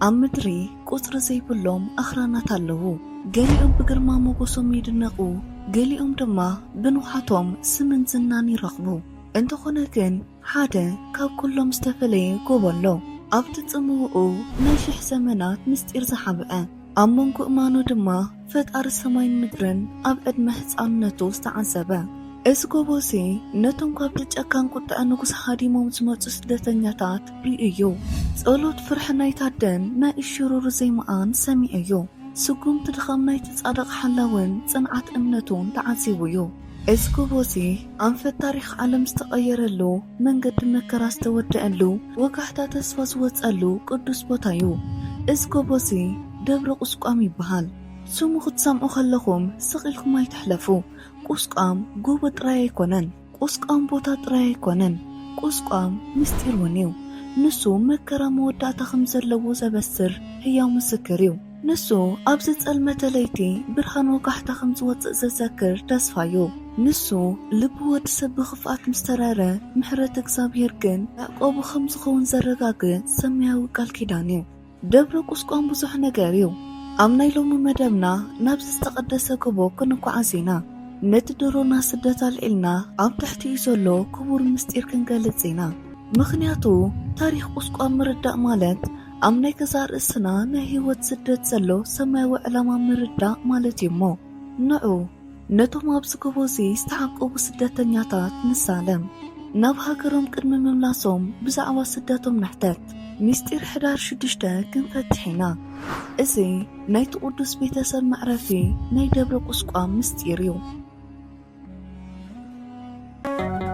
ኣብ ምድሪ ቁጽሪ ዘይብሎም ኣኽራናት ኣለዉ። ገሊኦም ብግርማ ሞገሶም ይድነቑ፣ ገሊኦም ድማ ብንውሓቶም ስምን ዝናን ይረኽቡ። እንተኾነ ግን፣ ሓደ ካብ ኩሎም ዝተፈለየ ጎቦ ኣሎ። ኣብቲ ጽምውኡ ናይ ሽሕ ዘመናት ምስጢር ዝሓብአ፣ ኣብ መንጎ እማኑ ድማ ፈጣሪ ሰማይን ምድርን ኣብ ዕድመ ህጻንነቱ ዝተዓዘበ። እዚ ጎቦ እዚ ነቶም ካብቲ ጨካን ቁጥዐ ንጉስ ሃዲሞም ዝመጹ ስደተኛታት ርእዩ እዩ። ጸሎት ፍርሒ ናይታ ኣደን ናይ እሽሩሩ ዜማኣን ሰሚዑ እዩ። ስጉምቲ ድኻም ናይቲ ጻድቕ ሓላውን ጽንዓት እምነቱን ተዓዚቡ እዩ። እዚ ጎቦ እዚ ኣንፈት ታሪኽ ዓለም ዝተቐየረሉ፣ መንገዲ መከራ ዝተወደአሉ፣ ወጋሕታ ተስፋ ዝወጸሉ ቅዱስ ቦታ እዩ። እዚ ጎቦ እዚ ደብረ ቁስቋም ይበሃል። ስሙ ክትሰምዑ ከለኹም ስቕ ኢልኩም ኣይትሕለፉ። ቁስቋም ጎቦ ጥራይ ኣይኮነን። ቁስቋም ቦታ ጥራይ ኣይኮነን። ቁስቋም ምስጢር እውን እዩ። ንሱ መከራ መወዳእታ ከም ዘለዎ ዘበስር ህያው ምስክር እዩ። ንሱ ኣብ ዝጸልመተ ለይቲ ብርሃን ወጋሕታ ከም ዝወጽእ ዘዘክር ተስፋ እዩ። ንሱ ልቢ ወዲ ሰብ ብኽፍኣት ምስ ተረረ ምሕረት እግዚኣብሔር ግን መዕቆቡ ከም ዝኸውን ዘረጋግጽ ሰማያዊ ቃል ኪዳን እዩ። ደብረ ቁስቋም ብዙሕ ነገር እዩ። ኣብ ናይ ሎሚ መደብና ናብዚ ዝተቐደሰ ጎቦ ክንጓዓዝ ኢና። ነቲ ድሮና ስደት ኣልዒልና ኣብ ትሕቲኡ ዘሎ ክቡር ምስጢር ክንገልጽ ኢና። ምኽንያቱ ታሪኽ ቁስቋም ምርዳእ ማለት ኣብ ናይ ገዛእ ርእስና ናይ ህይወት ስደት ዘሎ ሰማያዊ ዕላማ ምርዳእ ማለት እዩ እሞ። ንዑ ነቶም ኣብዚ ጎቦ እዚ ዝተዓቆቡ ስደተኛታት ንሳለም። ናብ ሃገሮም ቅድሚ ምምላሶም ብዛዕባ ስደቶም ንሕተት። ምስጢር ሕዳር ሽዱሽተ ክንፈትሕ ኢና። እዚ ናይቲ ቅዱስ ቤተሰብ መዕረፊ ናይ ደብረ ቁስቋም ምስጢር እዩ።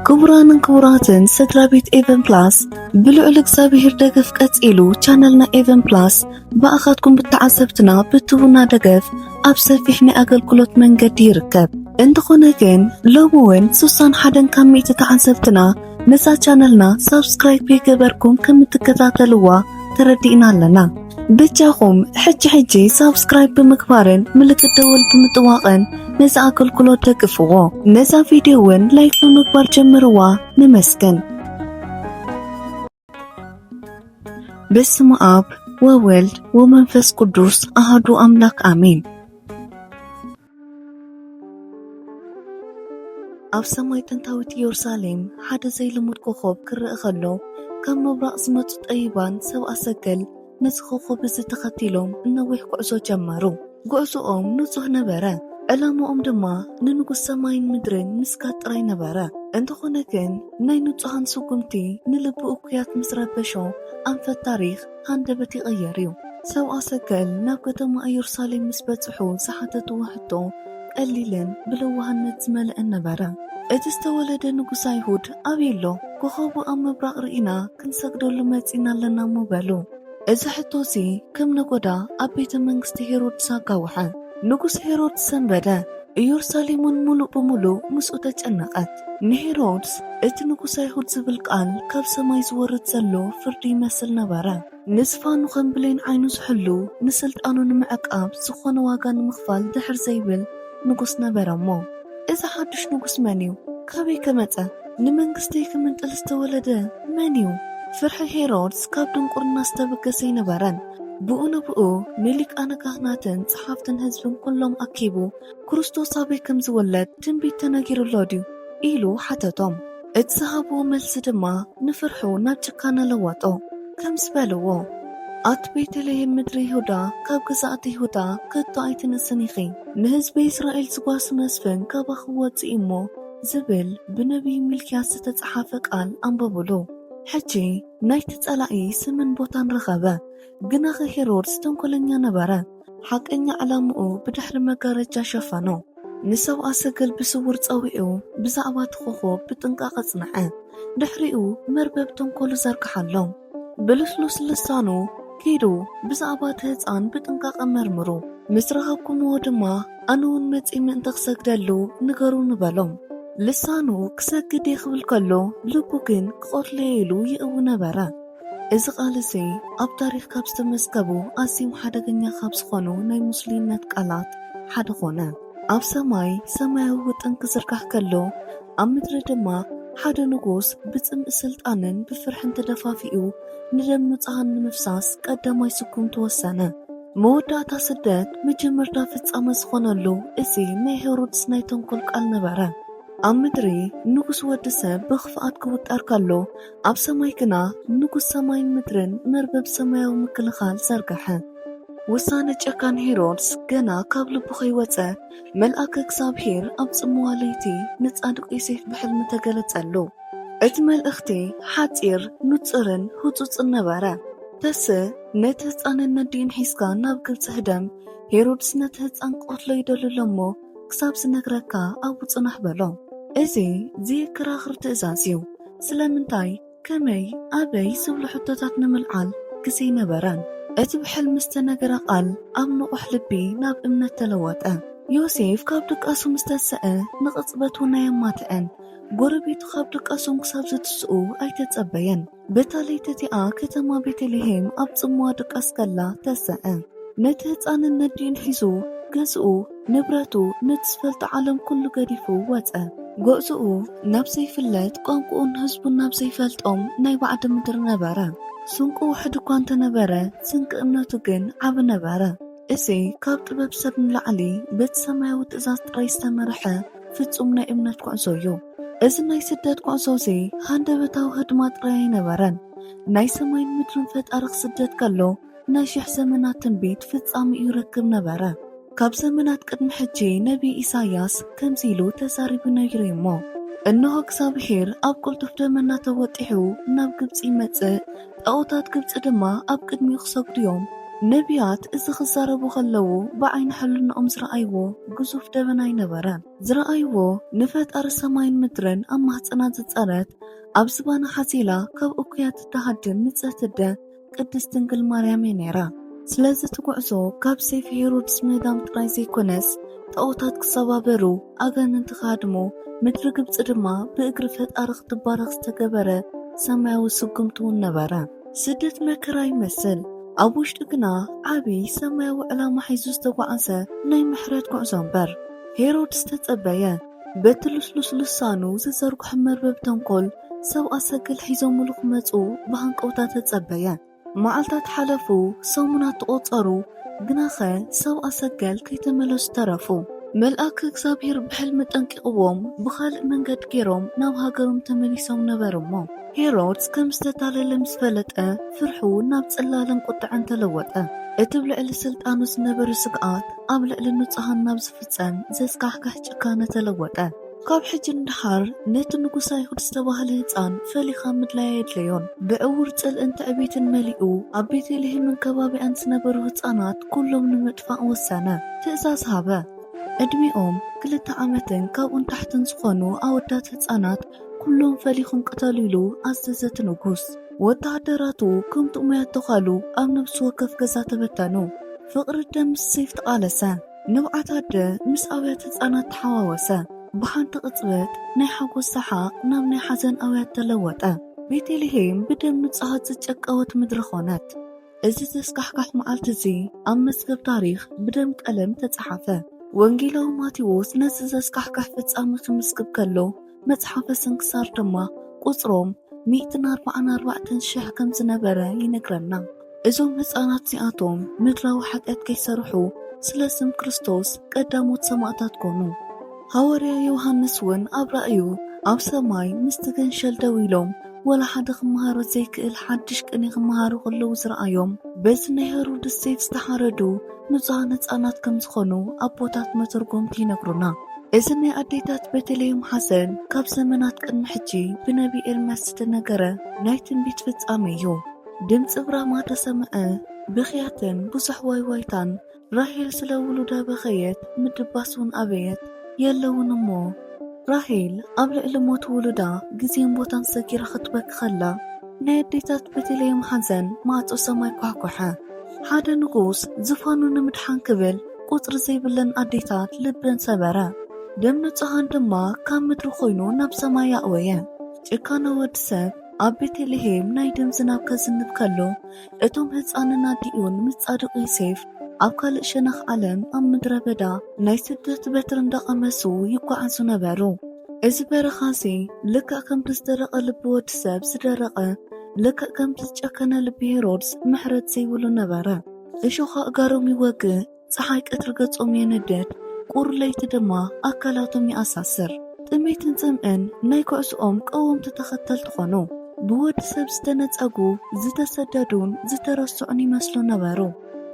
ክቡራንን ክቡራትን ስድራ ቤት ኤቨን ፕላስ፣ ብልዑል እግዚኣብሔር ደገፍ ቀጺሉ ቻነልና ኤቨን ፕላስ ብኣኻትኩም ብተዓዘብትና ብትቡና ደገፍ ኣብ ሰፊሕ ናይ ኣገልግሎት መንገዲ ይርከብ። እንተኾነ ግን ሎሚ እውን ስሳን ሓደን ካብ ሚእቲ ተዓዘብትና ነዛ ቻነልና ሳብስክራይብ ይገበርኩም ከም እትከታተልዋ ተረዲእና ኣለና። በጃኹም ሕጂ ሕጂ ሳብስክራይብ ብምግባርን ምልክት ደወል ብምጥዋቕን ነዚ ኣገልግሎት ደግፍዎ። ነዛ ቪድዮ እውን ላይክ ብምግባር ጀምርዋ። ንመስገን። በስመ ኣብ ወወልድ ወመንፈስ ቅዱስ ኣሃዱ ኣምላክ ኣሜን። ኣብ ሰማይ ጥንታዊት ኢየሩሳሌም ሓደ ዘይልሙድ ኮኾብ ክረአ ከሎ፣ ካብ ምብራቕ ዝመጹ ጠቢባን ሰብኣ ሰገል ነዚ ኮኾብ እዚ ተኸቲሎም ነዊሕ ጉዕዞ ጀመሩ። ጉዕዞኦም ንጹህ ነበረ። ዕላምኦም ድማ ንንጉስ ሰማይን ምድርን ምስጋድ ጥራይ ነበረ። እንተኾነ ግን ናይ ንጹሃን ስጉምቲ ንልቢ እኩያት ምስ ረበሾ ኣንፈት ታሪኽ ሃንደበት ይቕየር እዩ። ሰብኣ ሰገል ናብ ከተማ ኢየሩሳሌም ምስ በጽሑ ዝሓተትዎ ሕቶ ቀሊልን ብለዋህነት ዝመልአን ነበረ። እቲ ዝተወለደ ንጉስ ኣይሁድ ኣበይ ኣሎ? ኮኾቡ ኣብ ምብራቕ ርኢና ክንሰግደሉ መጺና ኣለና እሞ በሉ። እዚ ሕቶ እዚ ከም ነጎዳ ኣብ ቤተ መንግስቲ ሄሮድስ ኣጋውሐ። ንጉስ ሄሮድስ ሰንበደ። ኢየሩሳሌም እውን ሙሉእ ብሙሉእ ምስኡ ተጨነቐት። ንሄሮድስ እቲ ንጉስ ኣይሁድ ዝብል ቃል ካብ ሰማይ ዝወርድ ዘሎ ፍርዲ ይመስል ነበረ። ንዝፋኑ ከም ብሌን ዓይኑ ዝሕሉ፣ ንስልጣኑ ንምዕቃብ ዝኾነ ዋጋ ንምኽፋል ድሕር ዘይብል ንጉስ ነበረ እሞ፣ እዚ ሓድሽ ንጉስ መን እዩ? ካበይ ከ መጸ? ንመንግስተይ ክምንጥል ዝተወለደ መን እዩ? ፍርሒ ሄሮድስ ካብ ድንቁርና ዝተበገሰ ኣይነበረን። ብኡ ንብኡ ንሊቃነ ካህናትን ጸሓፍትን ህዝብን ኩሎም ኣኪቡ፣ ክርስቶስ ኣበይ ከም ዝውለድ ትንቢት ተነጊሩሎ ድዩ? ኢሉ ሓተቶም። እቲ ዝሃብዎ መልሲ ድማ ንፍርሑ ናብ ጭካነ ለወጦ። ከምዚ በልዎ፣ ኣቲ ቤተልሔም ምድሪ ይሁዳ፣ ካብ ግዝኣት ይሁዳ ከቶ ኣይትንእስን ኢኺ። ንህዝቢ እስራኤል ዝጓሲ መስፍን ካባኺ ወጽእ እሞ ዝብል ብነቢይ ሚልክያስ ዝተጻሓፈ ቃል ኣንበቡሉ። ሕጂ ናይቲ ጸላኢ ስምን ቦታን ረኸበ። ግናኸ ሄሮድስ ተንኮለኛ ነበረ። ሓቀኛ ዕላምኡ ብድሕሪ መጋረጃ ሸፈኖ። ንሰብኣ ሰገል ብስውር ጸዊዑ ብዛዕባ እቲ ኮኾብ ብጥንቃቐ ኣጽንዐ። ድሕሪኡ መርበብ ተንኮሉ ዘርግሓሎም። ብልስሉስ ልሳኑ ኪዱ ብዛዕባ እቲ ህጻን ብጥንቃቐ መርምሩ። ምስ ረኸብኩምዎ ድማ ኣነ እውን መጺእ ምእንቲ ክሰግደሉ ንገሩኒ በሎም። ልሳኑ ክሰግድ እየ ክብል ከሎ ልቡ ግን ክቐትሎ እየ ኢሉ ይእዊ ነበረ። እዚ ቃል እዚ ኣብ ታሪኽ ካብ ዝተመዝገቡ ኣዝዮም ሓደገኛ ካብ ዝኾኑ ናይ ሙስሊምነት ቃላት ሓደ ኾነ። ኣብ ሰማይ ሰማያዊ ውጥን ክዝርጋሕ ከሎ፣ ኣብ ምድሪ ድማ ሓደ ንጉስ ብጽምኢ ስልጣንን ብፍርሕን ተደፋፊኡ ንደም ንጹሃን ንምፍሳስ ቀዳማይ ስጉምቲ ወሰነ። መወዳእታ ስደት መጀመርታ ፍጻመ ዝኾነሉ እዚ ናይ ሄሮድስ ናይ ተንኮል ቃል ነበረ። ኣብ ምድሪ ንጉስ ወዲ ሰብ ብኽፍኣት ክውጠር ከሎ፣ ኣብ ሰማይ ግና ንጉስ ሰማይን ምድርን መርበብ ሰማያዊ ምክልኻል ዘርግሐ። ውሳነ ጨካን ሄሮድስ ገና ካብ ልቡ ከይወጸ፣ መልኣከ እግዚኣብሔር ኣብ ጽምዋ ለይቲ ንጻድቕ ዮሴፍ ብሕልሚ ተገለጸሉ። እቲ መልእኽቲ ሓጺር፣ ንጹርን ህጹጽን ነበረ። "ተስእ፣ ነቲ ህጻንን ነዲኡን ሒዝካ ናብ ግብጺ ህደም፣ ሄሮድስ ነቲ ህጻን ክቐትሎ ይደሊ ኣሎ እሞ፣ ክሳብ ዝነግረካ ኣብኡ ጽናሕ" በሎ። እዚ ዘየከራኽር ትእዛዝ እዩ። ስለምንታይ፣ ከመይ፣ ኣበይ ዝብሉ ሕቶታት ንምልዓል ግዜ ኣይነበረን። እቲ ብሕልሚ ዝተነገረ ቃል ኣብ ንቑሕ ልቢ ናብ እምነት ተለወጠ። ዮሴፍ ካብ ድቃሱ ምስ ተስአ ንቕጽበት እውን ኣየማትአን። ጎረቤቱ ካብ ድቃሶም ክሳብ ዝትስኡ ኣይተጸበየን። በታ ለይቲ እቲኣ ከተማ ቤተልሔም ኣብ ጽምዋ ድቃስ ከላ ተስአ። ነቲ ህጻንን ነዲኡን ሒዙ ገዝኡ፣ ንብረቱ፣ ነቲ ዝፈልጦ ዓለም ኩሉ ገዲፉ ወጸ። ጉዕዞኡ ናብ ዘይፍለጥ፣ ቋንቋኡን ህዝቡን ናብ ዘይፈልጦም ናይ ባዕዲ ምድሪ ነበረ። ስንቁ ውሑድ እኳ እንተነበረ፣ ስንቂ እምነቱ ግን ዓቢ ነበረ። እዚ ካብ ጥበብ ሰብ ንላዕሊ በቲ ሰማያዊ ትእዛዝ ጥራይ ዝተመርሐ ፍጹም ናይ እምነት ጉዕዞ እዩ። እዚ ናይ ስደት ጉዕዞ እዚ ሃንደበታዊ ህድማ ጥራይ ኣይነበረን። ናይ ሰማይን ምድርን ፈጣሪ ክስደት ከሎ፣ ናይ ሽሕ ዘመናት ትንቢት ፍጻሜኡ ይረክብ ነበረ። ካብ ዘመናት ቅድሚ ሕጂ ነቢይ ኢሳይያስ ከምዚ ኢሉ ተዛሪቡ ነይሩ እሞ፣ "እንሆ እግዚኣብሄር ኣብ ቅልጡፍ ደመና ተወጢሑ ናብ ግብጺ ይመጽእ፣ ጣኦታት ግብጺ ድማ ኣብ ቅድሚኡ ክሰግዱ እዮም።" ነቢያት እዚ ክዛረቡ ከለዉ ብዓይኒ ሕልናኦም ዝረኣይዎ ግዙፍ ደበና ኣይነበረን። ዝረኣይዎ ንፈጣሪ ሰማይን ምድርን ኣብ ማህጸና ዝጸረት፣ ኣብ ዝባና ሓዚላ ካብ እኩያት እትሃድን ንጽህቲ ኣደ ቅድስት ድንግል ማርያም እያ ነይራ። ስለዚ እቲ ጉዕዞ ካብ ሰይፊ ሄሮድስ ምህዳም ጥራይ ዘይኮነስ፣ ጣኦታት ክሰባበሩ፣ ኣጋንንቲ ክሃድሙ፣ ምድሪ ግብጺ ድማ ብእግሪ ፈጣሪ ክትባረኽ ዝተገበረ ሰማያዊ ስጉምቲ እውን ነበረ። ስደት መከራ ይመስል፣ ኣብ ውሽጡ ግና ዓቢ ሰማያዊ ዕላማ ሒዙ ዝተጓዕዘ ናይ ምሕረት ጉዕዞ እምበር። ሄሮድስ ተጸበየ። በቲ ልስሉስ ልሳኑ ዝዘርግሖ መርበብ ተንኮል ሰብኣ ሰገል ሒዞምሉ ክመጹ ብሃንቀውታ ተጸበየ። መዓልታት ሓለፉ፣ ሰሙናት ተቖጸሩ፣ ግናኸ ሰብኣ ሰገል ከይተመለሱ ተረፉ። መልኣክ እግዚኣብሔር ብሕልሚ ጠንቂቕዎም፣ ብኻልእ መንገዲ ገይሮም ናብ ሃገሮም ተመሊሶም ነበሩ እሞ፣ ሄሮድስ ከም ዝተታለለ ምስ ፈለጠ፣ ፍርሑ ናብ ጽላለን ቁጥዐን ተለወጠ። እቲ ኣብ ልዕሊ ስልጣኑ ዝነበረ ስግኣት ኣብ ልዕሊ ንጹሃን ናብ ዝፍጸም ዘስካሕክሕ ጭካነ ተለወጠ። ካብ ሕጂ ንደሓር ነቲ ንጉስ ኣይሁድ ዝተባህለ ህጻን ፈሊኻ ምድላይ ኣየድለዮን። ብዕዉር ጽልእን ትዕቢትን መሊኡ፣ ኣብ ቤተልሔምን ከባቢኣን ዝነበሩ ህጻናት ኩሎም ንምጥፋእ ወሰነ። ትእዛዝ ሃበ። ዕድሚኦም ክልተ ዓመትን ካብኡ ንታሕትን ዝኾኑ ኣወዳት ህጻናት ኩሎም ፈሊኹም ቅተሉ ኢሉ ኣዘዘ እቲ ንጉስ። ወተሃደራቱ ከም ጥሙያት ተዃሉ ኣብ ነፍሲ ወከፍ ገዛ ተበተኑ። ፍቕሪ ኣደ ምስ ሰይፍ ተቓለሰ። ንብዓት ኣደ ምስ ኣብያተ ህጻናት ተሓዋወሰ። ብሓንቲ ቅጽበት ናይ ሓጎስ ሰሓቕ ናብ ናይ ሓዘን ኣውያት ተለወጠ። ቤተልሔም ብደም ንጹሃት ዝጨቀወት ምድሪ ኾነት። እዚ ዘስካሕካሕ መዓልቲ እዚ ኣብ መዝገብ ታሪኽ ብደም ቀለም ተጻሓፈ። ወንጌላዊ ማቴዎስ ነዚ ዘስካሕካሕ ፍጻመ ክምዝግብ ከሎ፣ መጽሓፈ ስንክሳር ድማ ቁጽሮም ሚእትን ኣርባዓን ኣርባዕተን ሽሕ ከም ዝነበረ ይነግረና። እዞም ህጻናት እዚኣቶም ምድራዊ ሓጢኣት ከይሰርሑ ስለ ስም ክርስቶስ ቀዳሞት ሰማእታት ኮኑ። ሃዋርያ ዮሃንስ እውን ኣብ ራእዩ ኣብ ሰማይ ምስቲ ገንሸል ደው ኢሎም ወላ ሓደ ክመሃሮ ዘይክእል ሓድሽ ቅኔ ክመሃሩ ከለዉ ዝረኣዮም፣ በዚ ናይ ሄሮድስ ሰይፍ ዝተሓረዱ ንጹሃን ህጻናት ከም ዝኾኑ ኣቦታት መተርጎምቲ ይነግሩና። እዚ ናይ ኣዴታት ቤተልሔም ሓዘን ካብ ዘመናት ቅድሚ ሕጂ ብነቢ ኤርምያስ ዝተነገረ ናይ ትንቢት ፍጻሜ እዩ። ድምጺ ብራማ ተሰምዐ፣ ብኽያትን ብዙሕ ዋይዋይታን። ራሄል ስለ ውሉዳ በኸየት፣ ምድባስ እውን ኣበየት። የለውን እሞ ራሄል ኣብ ልዕሊ ሞት ውሉዳ ግዜን ቦታን ሰጊራ ክትበኪ ከላ፣ ናይ ኣዴታት ቤተልሔም ሓዘን ማዕጾ ሰማይ ኳሕኳሐ። ሓደ ንጉስ ዝፋኑ ንምድሓን ክብል ቁጽሪ ዘይብለን ኣዴታት ልበን ሰበረ። ደም ንጹሃን ድማ ካብ ምድሪ ኮይኑ ናብ ሰማይ ኣእወየ። ጭካነ ወዲ ሰብ ኣብ ቤተልሔም ናይ ደም ዝናብ ከዝንብ ከሎ፣ እቶም ህጻንን ኣዲኡን ምስ ጻድቕ ዮሴፍ ኣብ ካልእ ሸነኽ ዓለም ኣብ ምድረ በዳ ናይ ስደት በትሪ እንዳቐመሱ ይጓዓዙ ነበሩ። እዚ በረኻሲ ልክዕ ከምቲ ዝደረቐ ልቢ ወዲ ሰብ ዝደረቐ፣ ልክዕ ከምቲ ዝጨከነ ልቢ ሄሮድስ ምሕረት ዘይብሉ ነበረ። እሾኽ ኣእጋሮም ይወግእ፣ ጸሓይ ቀትሪ ገጾም የንድድ፣ ቁሪ ለይቲ ድማ ኣካላቶም ይኣሳስር። ጥሜትን ጽምእን ናይ ጉዕዞኦም ቀወምቲ ተኸተልቲ ኾኑ። ብወዲ ሰብ ዝተነጸጉ፣ ዝተሰደዱን ዝተረስዑን ይመስሉ ነበሩ።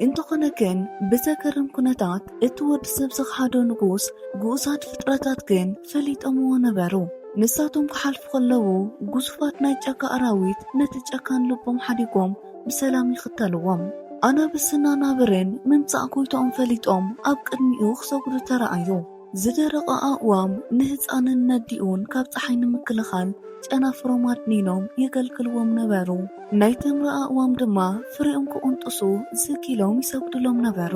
እንተኾነ ግን፣ ብዘገርም ኩነታት እቲ ወዲ ሰብ ዝኸሓዶ ንጉስ፣ ግኡዛት ፍጥረታት ግን ፈሊጦምዎ ነበሩ። ንሳቶም ክሓልፉ ከለዉ፣ ግዙፋት ናይ ጫካ ኣራዊት ነቲ ጨካን ልቦም ሓዲጎም ብሰላም ይኽተልዎም። ኣናብስን ኣናብርን ምምጻእ ጎይታኦም ፈሊጦም ኣብ ቅድሚኡ ክሰግዱ ተራእዩ። ዝደረቐ ኣእዋም ንህጻንን ነዲኡን ካብ ጸሓይ ንምክልኻል ጨናፍሮም ኣድኒኖም የገልግልዎም ነበሩ። ናይ ተምሪ ኣእዋም ድማ ፍሬኦም ክቕንጥሱ ዝግ ኢሎም ይሰግዱሎም ነበሩ።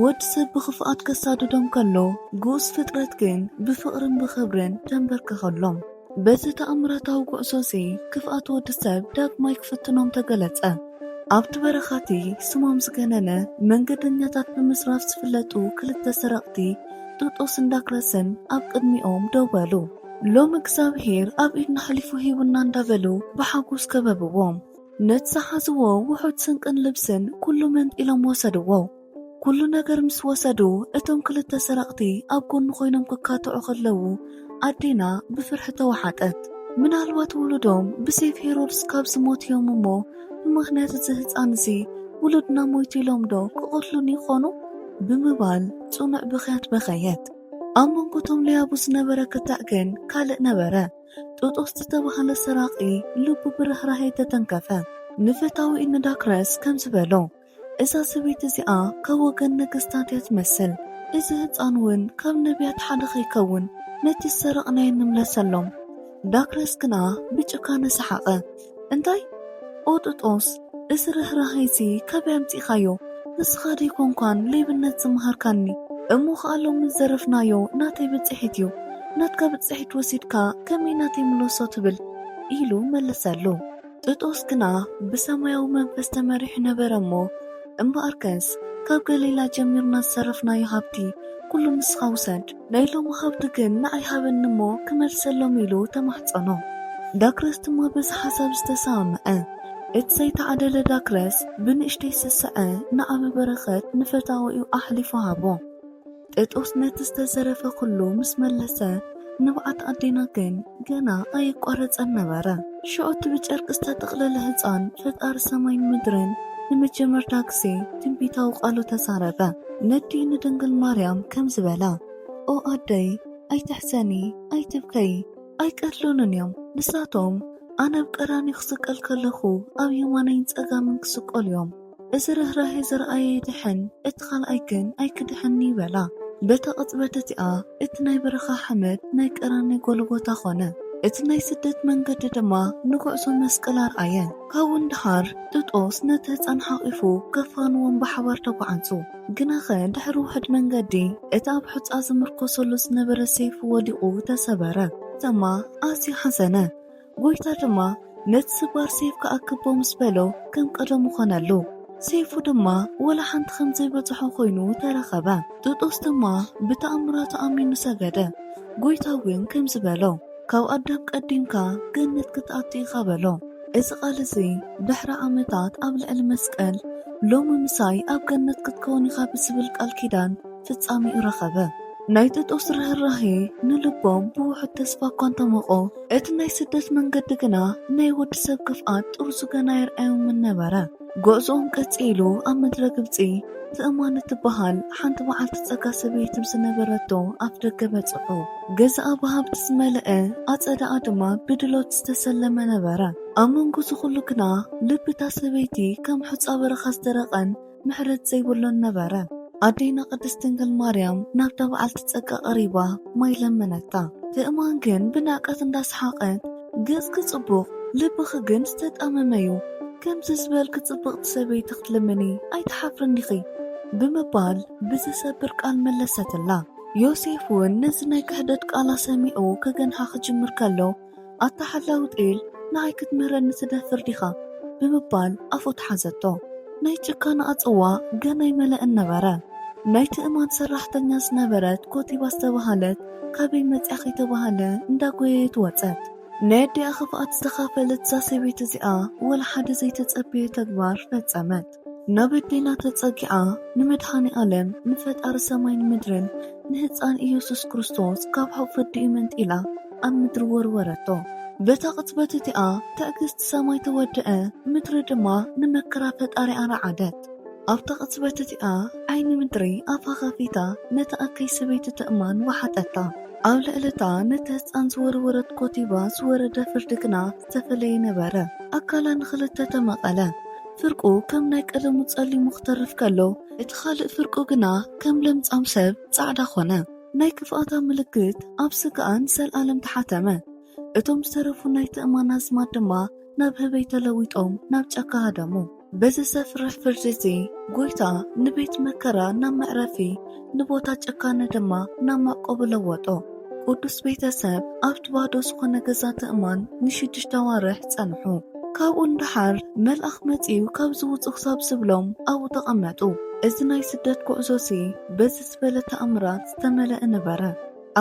ወዲ ሰብ ብኽፍኣት ከሳድዶም ከሎ፣ ግኡዝ ፍጥረት ግን ብፍቕርን ብኽብርን ተንበርክኸሎም። በዚ ተኣምራታዊ ጉዕዞ እዚ፣ ክፍኣት ወዲ ሰብ ዳግማይ ክፍትኖም ተገለጸ። ኣብቲ በረኻቲ ስሞም ዝገነነ መንገደኛታት ብምዝራፍ ዝፍለጡ ክልተ ሰረቕቲ፣ ጡጦስን ዳክረስን፣ ኣብ ቅድሚኦም ደው በሉ። ሎም እግዚኣብሔር ኣብ ኢድና ኣሕሊፉ ሂቡና እንዳበሉ ብሓጎስ ከበብዎም። ነቲ ዝሓዝዎ ውሑድ ስንቅን ልብስን ኩሉ መንጢሎም ወሰድዎ። ኩሉ ነገር ምስ ወሰዱ፣ እቶም ክልተ ሰረቕቲ ኣብ ጎኑ ኮይኖም ክካትዑ ከለዉ፣ ኣዴና ብፍርሒ ተወሓጠት። ምናልባት ውሉዶም ብሴፍ ሄሮድስ ካብ ዝሞት እዮም እሞ፣ ብምኽንያት እዚ ህጻን እዚ ውሉድና ሞይቱ ኢሎም ዶ ክቐትሉኒ ይኾኑ? ብምባል ጽኑዕ ብኽያት በኸየት። ኣብ መንጎ እቶም ለያቡ ዝነበረ ክትዕ ግን ካልእ ነበረ። ጡጦስ ዝተባህለ ሰራቒ ልቡ ብርህራሄ ተተንከፈ። ንፈታዊኡ ንዳክረስ ከምዚ በሎ፣ እዛ ሰበይቲ እዚኣ ካብ ወገን ነገስታት እያ ትመስል። እዚ ህጻን እውን ካብ ነቢያት ሓደ ከይከውን ነቲ ዝሰረቕናዮ ንምለሰሎም። ዳክረስ ግና ብጭካነ ሰሓቐ። እንታይ? ኦ ጡጦስ፣ እዚ ርህራሄ እዚ ካበይ ኣምጺእኻዮ? ንስኻ ደይኮንኳን ሌብነት ዝመሃርካኒ? እሞ ኸኣ ሎሚ ዝዘረፍናዮ ናተይ ብጽሒት እዩ። ናትካ ብጽሒት ወሲድካ ከመይ ናተይ ምለሶ ትብል? ኢሉ መለሰሉ። ጡጦስ ግና ብሰማያዊ መንፈስ ተመሪሑ ነበረ እሞ፣ እምበኣርከስ ካብ ገሊላ ጀሚርና ዝዘረፍናዮ ሃብቲ ኩሉ ንስኻ ውሰድ። ናይ ሎሚ ሃብቲ ግን ንዓይ ሃበኒ እሞ ክመልሰሎም ኢሉ ተማሕጸኖ። ዳክረስ ድማ በዚ ሓሳብ ዝተሰማምዐ። እቲ ዘይተዓደለ ዳክረስ ብንእሽተይ ስስዐ ንዓቢ በረኸት ንፈታዊኡ ኣሕሊፉ ሃቦ። ጡጦስ ነቲ ዝተዘረፈ ኩሉ ምስ መለሰ፣ ንብዓት ኣዴና ግን ገና ኣየቋረጸን ነበረ። ሽዑ እቲ ብጨርቂ ዝተጠቕለለ ህጻን ፈጣሪ ሰማይን ምድርን ንመጀመርታ ግዜ ትንቢታዊ ቃሉ ተዛረበ። ነዲኡ ንድንግል ማርያም ከምዚ በላ፣ ኦ ኣደይ፣ ኣይትሕዘኒ፣ ኣይትብከዪ፣ ኣይቀትሉንን እዮም። ንሳቶም ኣነ ኣብ ቀራንዮ ክስቀል ከለኹ ኣብ የማነይን ጸጋምን ክስቀሉ እዮም። እዚ ርህራሄ ዘርኣየ ይድሕን፣ እቲ ካልኣይ ግን ኣይክድሕን ይበላ። በታ ቅጽበት እቲኣ እቲ ናይ በረኻ ሓመድ ናይ ቀራንዮ ጎልጎታ ኾነ። እቲ ናይ ስደት መንገዲ ድማ ንጉዕዞ መስቀል ኣርኣየ። ካብኡ ንደሓር ጡጦስ ነቲ ህጻን ሓቒፉ ከፋንዎም ብሓባር ተጓዓዙ። ግናኸ ድሕሪ ውሑድ መንገዲ እቲ ኣብ ሑጻ ዝምርኮሰሉ ዝነበረ ሰይፉ ወዲቑ ተሰበረ። ተማ ኣዝዩ ሓዘነ። ጎይታ ድማ ነቲ ስባር ሴፍ ክኣክቦ ምስ በሎ ከም ቀደሙ ኾነሉ። ሴፉ ድማ ወላ ሓንቲ ከም ዘይበጽሖ ኮይኑ ተረኸበ። ጡጦስ ድማ ብተኣምራቱ ኣሚኑ ሰገደ። ጎይታ እውን ከምዚ በሎ፣ ካብ ኣዳም ቀዲምካ ገነት ክትኣቱ ኢኻ በሎ። እዚ ቃል እዚ ድሕሪ ዓመታት ኣብ ልዕሊ መስቀል ሎሚ ምሳይ ኣብ ገነት ክትከውን ኢኻ ብዝብል ቃል ኪዳን ፍጻሜኡ ረኸበ። ናይ ጢጦስ ርህራሄ ንልቦም ብውሑድ ተስፋ እኳ እንተሞቖ፣ እቲ ናይ ስደት መንገዲ ግና ናይ ወዲ ሰብ ክፍኣት ጥርዙ ገና የርኣዮምን ነበረ። ጉዕዞኦም ቀጺሉ ኣብ ምድረ ግብጺ ትእማን እትበሃል ሓንቲ በዓልቲ ጸጋ ሰበይቲ ብዝነበረቶ ኣፍ ደገ በጽሑ። ገዛኣ ብሃብቲ ዝመልአ ኣጸዳኣ ድማ ብድሎት ዝተሰለመ ነበረ። ኣብ መንጎ እዚ ኩሉ ግና ልቢ እታ ሰበይቲ ከም ሑጻ በረኻ ዝደረቐን ምሕረት ዘይብሉን ነበረ። ኣዴና ቅድስት ድንግል ማርያም ናብታ በዓልቲ ጸጋ ቀሪባ ማይ ለመነታ። ትእማን ግን ብንዕቀት እንዳሰሓቐት፣ ገጽኪ ጽቡቕ፣ ልብኺ ግን ዝተጣመመ እዩ። ከምዚ ዝበልኪ ጽብቕቲ ሰበይቲ ክትልምኒ ኣይትሓፍርን ዲኺ? ብምባል ብዝሰብር ቃል መለሰትላ። ዮሴፍ እውን ነዚ ናይ ክሕደት ቃላ ሰሚዑ ክገንሓ ክጅምር ከሎ፣ ኣታ ሓላዊ ጤል፣ ንዓይ ክትምህረኒ ትደፍር ዲኻ? ብምባል ኣፉ ተሓዘቶ። ናይ ጭካነኣ ጽዋ ገና ኣይመለአን ነበረ። ናይቲ እማን ሰራሕተኛ ዝነበረት ኮቲባ ዝተባህለት፣ ካበይ መጽያ ከይተባህለ እንዳጎየየት ወጸት። ናይ ኣዲኣ ክፍኣት ዝተኻፈለት እዛ ሰበይቲ እዚኣ ወላ ሓደ ዘይተጸበየ ተግባር ፈጸመት። ናብ ኣዴና ተጸጊዓ፣ ንመድኃኔ ዓለም፣ ንፈጣሪ ሰማይን ምድርን፣ ንህፃን ኢየሱስ ክርስቶስ ካብ ሑቕ ፍርዲ መንጢላ ኣብ ምድሪ ወርወረቶ። በታ ቅጽበት እቲኣ ትዕግስቲ ሰማይ ተወደአ፣ ምድሪ ድማ ንመከራ ፈጣሪኣ ረዓደት። ኣብታ ቅጽበት እቲኣ ዓይኒ ምድሪ ኣፋ ኸፊታ ነታ እከይ ሰበይቲ ትእማን ወሓጠታ። ኣብ ልዕልታ ነቲ ህፃን ዝወርወረት ኮቲባ ዝወረደ ፍርዲ ግና ዝተፈለየ ነበረ። ኣካላ ንኽልተ ተመቐለ። ፍርቁ ከም ናይ ቀደሙ ጸሊሙ ክተርፍ ከሎ፣ እቲ ካልእ ፍርቁ ግና ከም ለምጻም ሰብ ጻዕዳ ኾነ። ናይ ክፍኣታ ምልክት ኣብ ስጋኣ ንዘለኣለም ተሓተመ። እቶም ዝተረፉ ናይ ትእማን ኣዝማድ ድማ ናብ ህበይ ተለዊጦም ናብ ጫካ ሃደሙ። በዚ ዘፍርሕ ፍርዲ እዚ፣ ጎይታ ንቤት መከራ ናብ መዕረፊ፣ ንቦታ ጭካነ ድማ ናብ መዕቆቢ ለወጦ። ቅዱስ ቤተሰብ ኣብቲ ባዶ ዝኾነ ገዛ ትእማን ንሽዱሽተ ኣዋርሕ ጸንሑ። ካብኡ ንደሓር መልኣኽ መጺኡ፣ "ካብዚ ውጹ" ክሳብ ዝብሎም ኣብኡ ተቐመጡ። እዚ ናይ ስደት ጉዕዞሲ በዚ ዝበለ ተኣምራት ዝተመልአ ነበረ።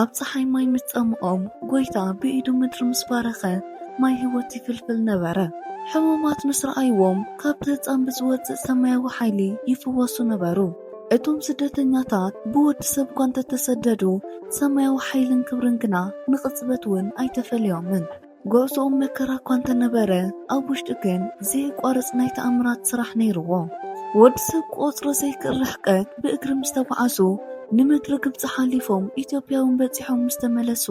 ኣብ ጸሓይ ማይ ምስ ጸምኦም፣ ጎይታ ብኢዱ ምድሪ ምስ ባረኸ፣ ማይ ህይወት ይፍልፍል ነበረ። ሕሙማት ምስ ረኣይዎም፣ ካብቲ ህጻን ብዝወጽእ ሰማያዊ ሓይሊ ይፍወሱ ነበሩ። እቶም ስደተኛታት ብወዲ ሰብ እኳ እንተተሰደዱ፣ ሰማያዊ ሓይልን ክብርን ግና ንቕጽበት እውን ኣይተፈለዮምን። ጉዕዞኦም መከራ እኳ እንተነበረ፣ ኣብ ውሽጡ ግን ዘየቋርጽ ናይ ተኣምራት ስራሕ ነይርዎ። ወዲ ሰብ ክቖጽሮ ዘይክእል ርሕቀት ብእግሪ ምስ ተጓዓዙ፣ ንምድሪ ግብጺ ሓሊፎም ኢትዮጵያ እውን በጺሖም ምስ ተመለሱ፣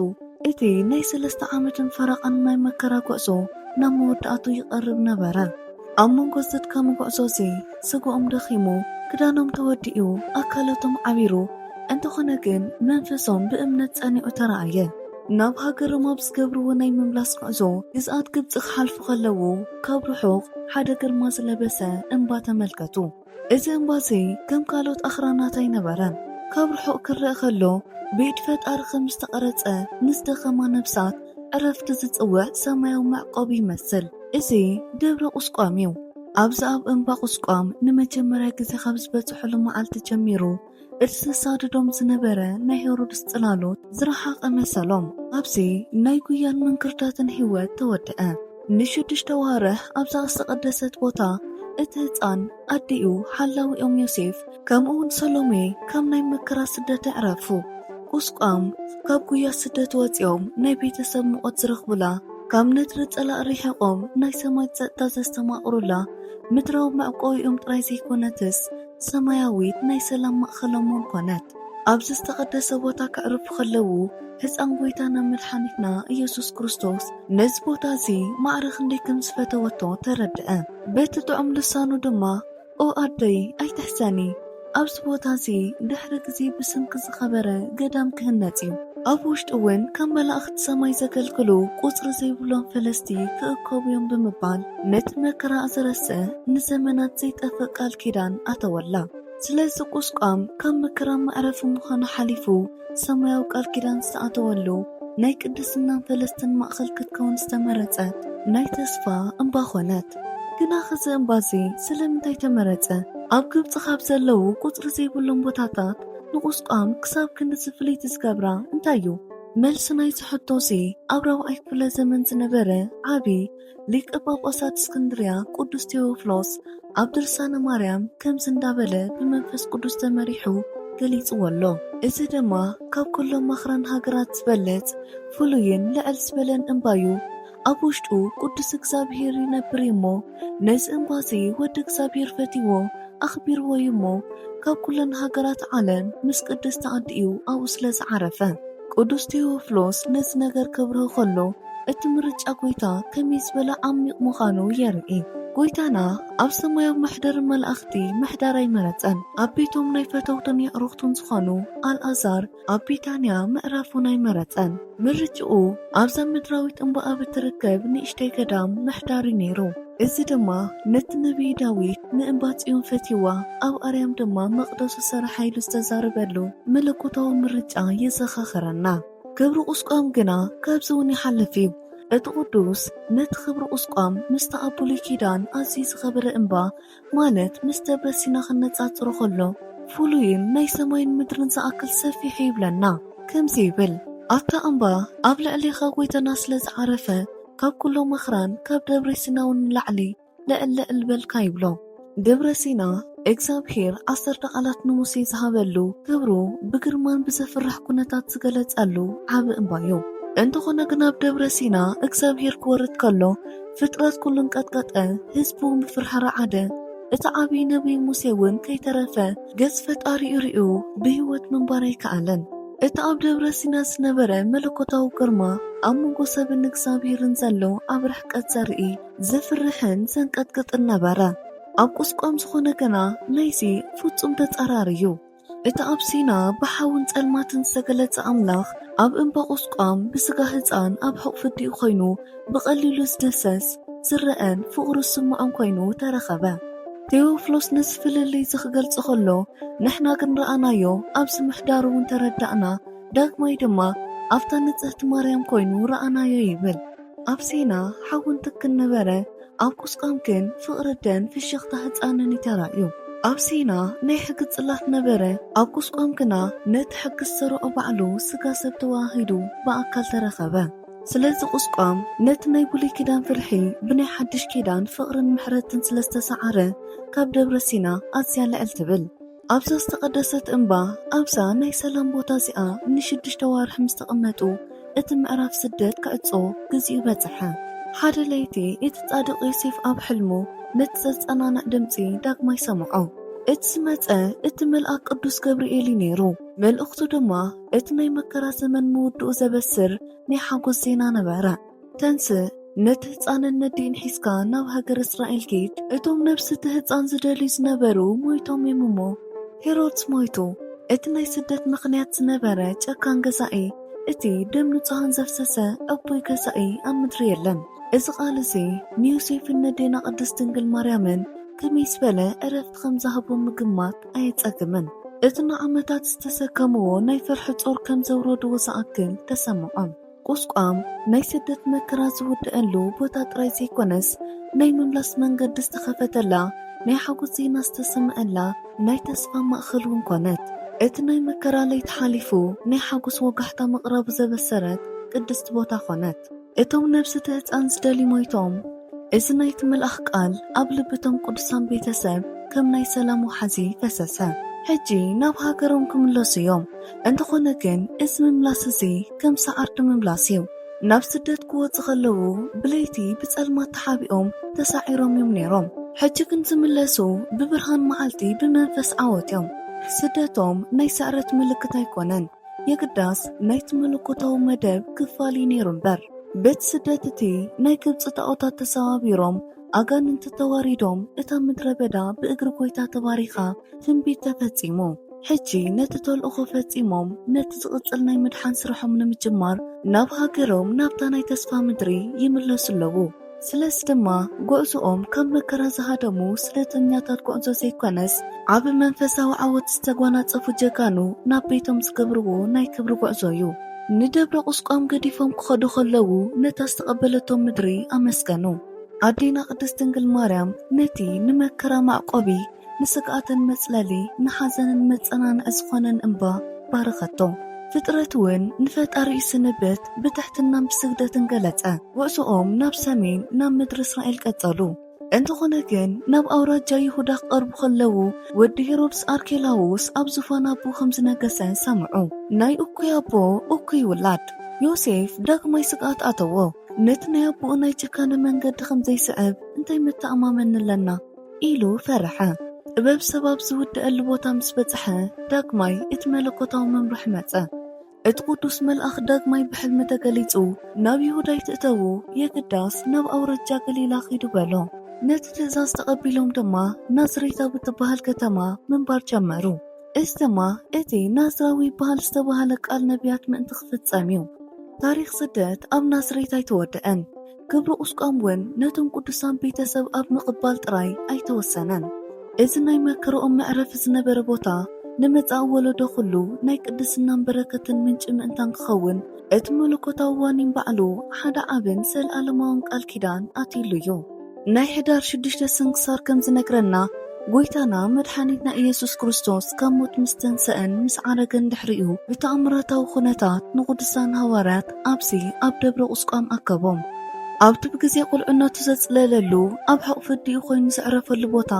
እቲ ናይ ሰለስተ ዓመትን ፈረቓን ናይ መከራ ጉዕዞ ናብ መወዳእቱ ይቐርብ ነበረ። ኣብ መንጎ ዘድካሚ ጉዕዞ እዚ፣ ስጋኦም ደኺሙ፣ ክዳኖም ተወዲኡ፣ ኣካላቶም ዓቢሩ፣ እንተኾነ ግን መንፈሶም ብእምነት ጸኒዑ ተራእየ። ናብ ሃገሮም ኣብ ዝገብርዎ ናይ ምምላስ ጉዕዞ፣ ግዝኣት ግብጺ ክሓልፉ ከለዉ፣ ካብ ርሑቕ ሓደ ግርማ ዝለበሰ እምባ ተመልከቱ። እዚ እምባ እዚ ከም ካልኦት ኣኽራናት ኣይነበረን። ካብ ርሑቕ ክረአ ከሎ፣ ብኢድ ፈጣሪ ከም ዝተቐረጸ፣ ንዝደኸማ ነፍሳት ዕረፍቲ ዝጽውዕ ሰማያዊ መዕቆቢ ይመስል። እዚ ደብረ ቁስቋም እዩ። ኣብዚ ኣብ እምባ ቁስቋም ንመጀመርያ ግዜ ካብ ዝበጽሑሉ መዓልቲ ጀሚሩ፣ እቲ ዘሳድዶም ዝነበረ ናይ ሄሮድስ ጽላሎት ዝረሓቐ መሰሎም። ኣብዚ ናይ ጉያን ምንክርዳትን ህይወት ተወድአ። ንሽዱሽተ ኣዋርሕ ኣብዛ ዝተቐደሰት ቦታ፣ እቲ ህጻን፣ ኣዲኡ፣ ሓላዊኦም ዮሴፍ፣ ከምኡውን ሰሎሜ ካብ ናይ መከራ ስደት ኣዕረፉ። ቁስቋም ካብ ጉያ ስደት ወጺኦም ናይ ቤተሰብ ሙቐት ዝረኽቡላ፣ ካብ ነድሪ ጸላእ ርሒቖም ናይ ሰማይ ጸጥታ ዘስተማቕሩላ፣ ምድራዊ መዕቆቢኦም ጥራይ ዘይኮነትስ፣ ሰማያዊት ናይ ሰላም ማእከሎም እውን ኮነት። ኣብዚ ዝተቐደሰ ቦታ ከዕርፉ ከለዉ፣ ህጻን ጎይታና መድሓኒትና ኢየሱስ ክርስቶስ ነዚ ቦታ እዚ ማዕረ ክንደይ ከም ዝፈተወቶ ተረድአ። በቲ ጥዑም ልሳኑ ድማ፣ "ኦ ኣደይ፣ ኣይትሕዘኒ፣ ኣብዚ ቦታ እዚ ድሕሪ ግዜ ብስምኪ ዝኸበረ ገዳም ክህነጽ እዩ። ኣብ ውሽጡ እውን ከም መላእኽቲ ሰማይ ዘገልግሉ ቁጽሪ ዘይብሎም ፈለስቲ ክእከቡ እዮም" ብምባል፣ ነቲ መከራ ዘረስዕ ንዘመናት ዘይጠፍእ ቃል ኪዳን ኣተወላ። ስለዚ ቁስቋም ካብ መከራ መዕረፊ ምዃኑ ሓሊፉ፣ ሰማያዊ ቃል ኪዳን ዝተኣተወሉ፣ ናይ ቅድስናን ፈለስትን ማእከል ክትከውን ዝተመረጸት ናይ ተስፋ እምባ ኾነት። ግናኸ እዚ እምባ እዚ ስለምንታይ ተመረጸ? ኣብ ግብጺ ካብ ዘለዉ ቁጽሪ ዘይብሎም ቦታታት ንቁስቋም ክሳብ ክንድዚ ፍልይቲ ዝገብራ እንታይ እዩ? መልሲ ናይዚ ሕቶ እዚ ኣብ ራብዓይ ክፍለ ዘመን ዝነበረ ዓቢ ሊቀ ጳጳሳት እስክንድርያ ቅዱስ ቴዎፍሎስ ኣብ ድርሳነ ማርያም ከምዚ እንዳበለ ብመንፈስ ቅዱስ ተመሪሑ ገሊጽዎ ኣሎ። እዚ ድማ ካብ ኩሎም ኣኽራን ሃገራት ዝበልጽ ፍሉይን ልዕል ዝበለን እምባ እዩ። ኣብ ውሽጡ ቅዱስ እግዚኣብሔር ይነብር እዩ እሞ፣ ነዚ እምባ እዚ ወዲ እግዚኣብሔር ፈትይዎ ኣኽቢርዎ እዩ እሞ፣ ካብ ኩለን ሃገራት ዓለም ምስ ቅድስቲ ኣዲኡ ኣብኡ ስለ ዝዓረፈ። ቅዱስ ቴዎፍሎስ ነዚ ነገር ከብርህ ከሎ፣ እቲ ምርጫ ጎይታ ከመይ ዝበለ ዓሚቕ ምዃኑ የርኢ። ጎይታና ኣብ ሰማያዊ መሕደሪ መላእኽቲ ምሕዳር ኣይመረጸን። ኣብ ቤቶም ናይ ፈተውቱን የዕሩኽቱን ዝኾኑ ኣልኣዛር ኣብ ቢታንያ ምዕራፉን ኣይመረጸን። ምርጭኡ ኣብዛ ምድራዊት እምባ ኣብ እትርከብ ንእሽተይ ገዳም ምሕዳር እዩ ነይሩ። እዚ ድማ ነቲ ነቢይ ዳዊት ንእምባ ጽዮን ፈትይዋ፣ ኣብ ኣርያም ድማ መቕደሱ ሰርሓ ኢሉ ዝተዛረበሉ መለኮታዊ ምርጫ የዘኻኽረና። ክብሪ ቁስቋም ግና ካብዚ እውን ይሓልፍ እዩ። እቲ ቅዱስ ነቲ ክብሪ ቁስቋም ምስቲ ኣብ ብሉይ ኪዳን ኣዝዩ ዝኸበረ እምባ፣ ማለት ምስ ደብረ ሲና ክነጻጽሮ ከሎ፣ ፍሉይን ናይ ሰማይን ምድርን ዝኣክል ሰፊሕ ይብለና። ከምዚ ይብል፣ ኣብታ እምባ ኣብ ልዕሌኻ ጎይታና ስለ ዝዓረፈ፣ ካብ ኩሎም ኣኽራን፣ ካብ ደብረ ሲና እውን ንላዕሊ ልዕል ልዕል በልካ ይብሎ። ደብረ ሲና እግዚኣብሔር ዓሰርተ ቃላት ንሙሴ ዝሃበሉ፣ ክብሩ ብግርማን ብዘፍርሕ ኩነታት ዝገለጸሉ ዓቢ እምባ'ዩ። እንተኾነ ግን ኣብ ደብረ ሲና እግዚኣብሔር ክወርድ ከሎ፣ ፍጥረት ኩሉ እንቀጥቀጠ፣ ህዝቢ እውን ብፍርሒ ረዓደ። እቲ ዓቢ ነቢይ ሙሴ እውን ከይተረፈ ገጽ ፈጣሪኡ ርእዩ ብህይወት ምንባር ኣይከኣለን። እቲ ኣብ ደብረ ሲና ዝነበረ መለኮታዊ ግርማ ኣብ መንጎ ሰብን እግዚኣብሔርን ዘሎ ኣብ ርሕቀት ዘርኢ ዘፍርሕን ዘንቀጥቅጥን ነበረ። ኣብ ቁስቋም ዝኾነ ግና ናይዚ ፍጹም ተጻራሪ እዩ። እቲ ኣብ ሲና ብሓውን ጸልማትን ዝተገለጸ ኣምላኽ ኣብ እምባ ቁስቋም ብስጋ ህጻን ኣብ ሕቑፊ ኣዲኡ ኮይኑ ብቐሊሉ ዝድህሰስ፣ ዝረኣን ፍቕሩ ዝስምዖን ኮይኑ ተረኸበ። ቴዎፍሎስ ነዚ ፍልልይ እዚ ክገልጾ ከሎ፣ ንሕና ግን ረኣናዮ፣ ኣብዚ ምሕዳሩ እውን ተረዳእና፣ ዳግማይ ድማ ኣብታ ንጽህቲ ማርያም ኮይኑ ረኣናዮ ይብል። ኣብ ሲና ሓውን ትክን ነበረ፣ ኣብ ቁስቋም ግን ፍቕሪ ኣደን ፍሽኽታ ህጻንን እዩ ተራእዩ። ኣብ ሲና ናይ ሕጊ ጽላት ነበረ፣ ኣብ ቁስቋም ግና ነቲ ሕጊ ዝሰርዖ ባዕሉ ስጋ ሰብ ተዋሂዱ ብኣካል ተረኸበ። ስለዚ ቁስቋም ነቲ ናይ ብሉይ ኪዳን ፍርሒ ብናይ ሓድሽ ኪዳን ፍቕርን ምሕረትን ስለ ዝተሰዓረ፣ ካብ ደብረ ሲና ኣዝያ ልዕል ትብል። ኣብዛ ዝተቐደሰት እምባ፣ ኣብዛ ናይ ሰላም ቦታ እዚኣ ንሽዱሽተ ዋርሒ ምስ ተቐመጡ፣ እቲ ምዕራፍ ስደት ክዕጾ ግዜኡ በጽሐ። ሓደ ለይቲ እቲ ጻድቕ ዮሴፍ ኣብ ሕልሙ ነቲ ዘጸናንዕ ድምጺ ዳግማይ ሰምዖ። እቲ ዝመጸ እቲ መልኣክ ቅዱስ ገብርኤል እዩ ነይሩ። መልእኽቱ ድማ እቲ ናይ መከራ ዘመን ምውድኡ ዘበስር ናይ ሓጎስ ዜና ነበረ። ተንስእ፣ ነቲ ህጻንን ነዲእን ሒዝካ ናብ ሃገር እስራኤል ኪድ። እቶም ነብሲ እቲ ህጻን ዝደልዩ ዝነበሩ ሞይቶም እዮም እሞ፣ ሄሮድስ ሞይቱ። እቲ ናይ ስደት ምኽንያት ዝነበረ ጨካን ገዛኢ፣ እቲ ደም ንጹሃን ዘፍሰሰ ዕቡይ ገዛኢ ኣብ ምድሪ የለን። እዚ ቃል እዚ ንዮሴፍን ነዴና ቅድስት ድንግል ማርያምን ከመይ ዝበለ ዕረፍቲ ከም ዝሃቦም ምግማት ኣየጸግምን። እቲ ንዓመታት ዝተሰከምዎ ናይ ፍርሒ ጾር ከም ዘውረድዎ ዝኣክል ተሰምዖም። ቁስቋም ናይ ስደት መከራ ዝውድአሉ ቦታ ጥራይ ዘይኮነስ፣ ናይ ምምላስ መንገዲ ዝተኸፈተላ፣ ናይ ሓጎስ ዜና ዝተሰምዐላ ናይ ተስፋ ማእከል እውን ኮነት። እቲ ናይ መከራ ለይቲ ሓሊፉ ናይ ሓጎስ ወጋሕታ ምቕራቡ ዘበሰረት ቅድስቲ ቦታ ኮነት። እቶም ነብሲ እቲ ህጻን ዝደልዩ ሞይቶም። እዚ ናይቲ መልኣኽ ቃል ኣብ ልቢ እቶም ቅዱሳን ቤተሰብ ከም ናይ ሰላም ወሓዚ ፈሰሰ። ሕጂ ናብ ሃገሮም ክምለሱ እዮም። እንተኾነ ግን እዚ ምምላስ እዚ ከም ሰዓርቲ ምምላስ እዩ። ናብ ስደት ክወጹ ከለዉ ብለይቲ ብጸልማት ተሓቢኦም ተሳዒሮም እዮም ነይሮም። ሕጂ ግን ዝምለሱ ብብርሃን መዓልቲ ብመንፈስ ዓወት እዮም። ስደቶም ናይ ስዕረት ምልክት ኣይኮነን። የግዳስ ናይቲ መለኮታዊ መደብ ክፋል እዩ ነይሩ እምበር። በቲ ስደት እቲ ናይ ግብጺ ጣኦታት ተሰባቢሮም፣ ኣጋንንቲ ተዋሪዶም፣ እታ ምድረ በዳ ብእግሪ ጎይታ ተባሪኻ፣ ትንቢት ተፈጺሙ። ሕጂ ነቲ ተልእኾ ፈጺሞም፣ ነቲ ዝቕጽል ናይ ምድሓን ስርሖም ንምጅማር ናብ ሃገሮም፣ ናብታ ናይ ተስፋ ምድሪ ይምለሱ ኣለዉ። ስለዚ ድማ ጉዕዞኦም ካብ መከራ ዝሃደሙ ስደተኛታት ጉዕዞ ዘይኮነስ፣ ዓቢ መንፈሳዊ ዓወት ዝተጓናጸፉ ጀጋኑ ናብ ቤቶም ዝገብርዎ ናይ ክብሪ ጉዕዞ እዩ። ንደብረ ቁስቋም ገዲፎም ክኸዱ ከለዉ፣ ነታ ዝተቐበለቶም ምድሪ ኣመስገኑ። ኣዴና ቅድስት ድንግል ማርያም ነቲ ንመከራ መዕቆቢ፣ ንስግኣተን መጽለሊ፣ ንሓዘነን መጸናንዒ ዝኾነን እምባ ባረኸቶ። ፍጥረት እውን ንፈጣሪኡ ስንብት ብትሕትናን ብስግደትን ገለጸ። ጉዕዞኦም ናብ ሰሜን፣ ናብ ምድሪ እስራኤል ቀጸሉ። እንተኾነ ግን፣ ናብ ኣውራጃ ይሁዳ ክቐርቡ ከለዉ፣ ወዲ ሄሮድስ ኣርኬላዎስ ኣብ ዙፋን ኣቦኡ ከም ዝነገሰ ሰምዑ። ናይ እኩይ ኣቦ እኩይ ውላድ። ዮሴፍ ዳግማይ ስግኣት ኣተዎ። ነቲ ናይ ኣቦኡ ናይ ጭካነ መንገዲ ከም ዘይስዕብ እንታይ መተኣማመኒ ኣለና? ኢሉ ፈርሐ። ጥበብ ሰብ ኣብ ዝውድአሉ ቦታ ምስ በጽሐ፣ ዳግማይ እቲ መለኮታዊ መምርሒ መጸ። እቲ ቅዱስ መልኣኽ ዳግማይ ብሕልሚ ተገሊጹ፣ ናብ ይሁዳ ኣይትእተዉ፣ የግዳስ ናብ ኣውራጃ ገሊላ ኺዱ በሎ። ነቲ ትእዛዝ ተቐቢሎም ድማ ናዝሬት ኣብ እትበሃል ከተማ ምንባር ጀመሩ። እዚ ድማ እቲ ናዝራዊ ይበሃል ዝተባህለ ቃል ነቢያት ምእንቲ ክፍጸም እዩ። ታሪኽ ስደት ኣብ ናዝሬት ኣይተወድአን። ክብሪ ቁስቋም እውን ነቶም ቅዱሳን ቤተሰብ ኣብ ምቕባል ጥራይ ኣይተወሰነን። እዚ ናይ መከርኦም መዕረፊ ዝነበረ ቦታ ንመጻኢ ወለዶ ኩሉ ናይ ቅድስናን በረከትን ምንጪ ምእንታን ክኸውን፣ እቲ መለኮታዊ ዋኒን ባዕሉ ሓደ ዓብን ዘለኣለማውን ቃል ኪዳን ኣትዩሉ እዩ። ናይ ሕዳር ሽዱሽተ ስንክሳር ከም ዝነግረና፣ ጎይታና መድሓኒትና ኢየሱስ ክርስቶስ ካብ ሞት ምስ ተንሰአን ምስ ዓረገን ድሕሪኡ ብተኣምራታዊ ኩነታት ንቕዱሳን ሃዋርያት ኣብዚ ኣብ ደብረ ቁስቋም ኣከቦም። ኣብቲ ብግዜ ቁልዕነቱ ዘጽለለሉ ኣብ ሕቑፊ ኣዲኡ ኮይኑ ዘዕረፈሉ ቦታ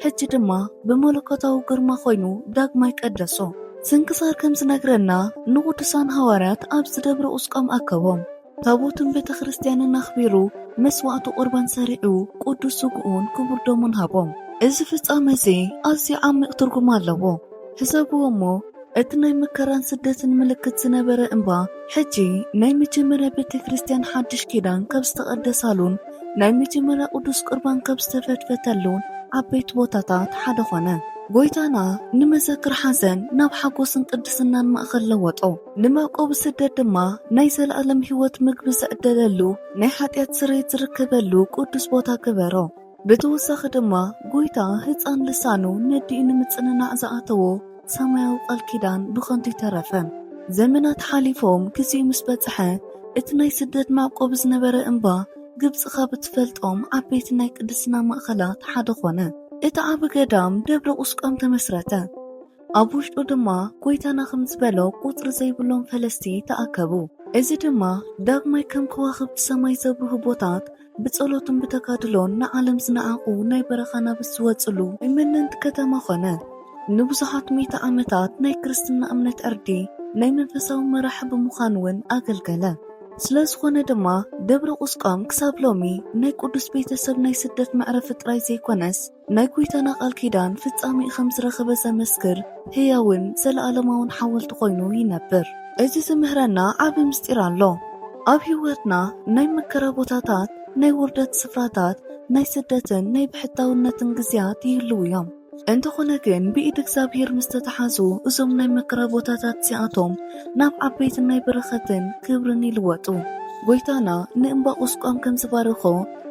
ሕጂ ድማ ብመለኮታዊ ግርማ ኮይኑ ዳግማይ ቀደሶ። ስንክሳር ከም ዝነግረና ንቕዱሳን ሃዋርያት ኣብዚ ደብረ ቁስቋም ኣከቦም። ታቦትን ቤተ ክርስቲያንን ኣኽቢሩ መስዋዕቱ ቁርባን ሰሪዑ ቅዱስ ስግኡን ክቡር ደሙን ሃቦም። እዚ ፍጻመ እዚ ኣዝዩ ዓሚቕ ትርጉም ኣለዎ። ሕሰብዎ እሞ እቲ ናይ መከራን ስደትን ምልክት ዝነበረ እምባ ሕጂ ናይ መጀመርያ ቤተ ክርስቲያን ሓድሽ ኪዳን ካብ ዝተቐደሳሉን ናይ መጀመርያ ቅዱስ ቁርባን ካብ ዝተፈትፈተሉን ዓበይቲ ቦታታት ሓደ ኾነ። ጎይታና ንመዘክር ሓዘን ናብ ሓጎስን ቅድስናን ማእኸል ለወጦ። ንማዕቆብ ስደት ድማ ናይ ዘለኣለም ህይወት ምግቢ ዝዕደለሉ ናይ ሓጢኣት ስርየት ዝርከበሉ ቅዱስ ቦታ ገበሮ። ብተወሳኺ ድማ ጎይታ ህፃን ልሳኑ ነዲኡ ንምፅንናዕ ዝኣተዎ ሰማያዊ ቃል ኪዳን ብኸንቱ ይተረፈ። ዘመናት ሓሊፎም ግዜኡ ምስ በፅሐ እቲ ናይ ስደት ማዕቆብ ዝነበረ እምባ ግብፂ ካብ እትፈልጦም ዓበይቲ ናይ ቅድስና ማእኸላት ሓደ ኾነ። እቲ ዓቢ ገዳም ደብረ ቁስቋም ተመስረተ። ኣብ ውሽጡ ድማ ጎይታና ከም ዝበሎ ቁፅሪ ዘይብሎም ፈለስቲ ተኣከቡ። እዚ ድማ ዳግማይ ከም ከዋኽብቲ ሰማይ ዘብርሁ ቦታት ብጸሎትን ብተጋድሎን ንዓለም ዝነዓቑ ናይ በረኻ ኣናብስ ዝወጽሉ ናይ መነንቲ ከተማ ኾነ። ንብዙሓት ሚእቲ ዓመታት ናይ ክርስትና እምነት ዕርዲ ናይ መንፈሳዊ መራሒ ብምዃን እውን ኣገልገለ። ስለ ዝኾነ ድማ ደብረ ቁስቋም ክሳብ ሎሚ ናይ ቅዱስ ቤተሰብ ናይ ስደት መዕረፊ ጥራይ ዘይኮነስ ናይ ጎይታና ቃል ኪዳን ፍጻሜኡ ከም ዝረኸበ ዘመስክር ህያውን ዘለኣለማውን ሓወልቲ ኮይኑ ይነብር። እዚ ዝምህረና ዓቢ ምስጢር ኣሎ። ኣብ ህይወትና ናይ መከራ ቦታታት፣ ናይ ውርደት ስፍራታት፣ ናይ ስደትን ናይ ብሕታውነትን ግዜያት ይህልዉ እዮም። እንተኾነ ግን ብኢድ እግዚኣብሔር ምስ ተተሓዙ እዞም ናይ መከራ ቦታታት እዚኣቶም ናብ ዓበይትን ናይ በረኸትን ክብርን ይልወጡ። ጎይታና ንእምባ ቁስቋም ከም ዝባረኾ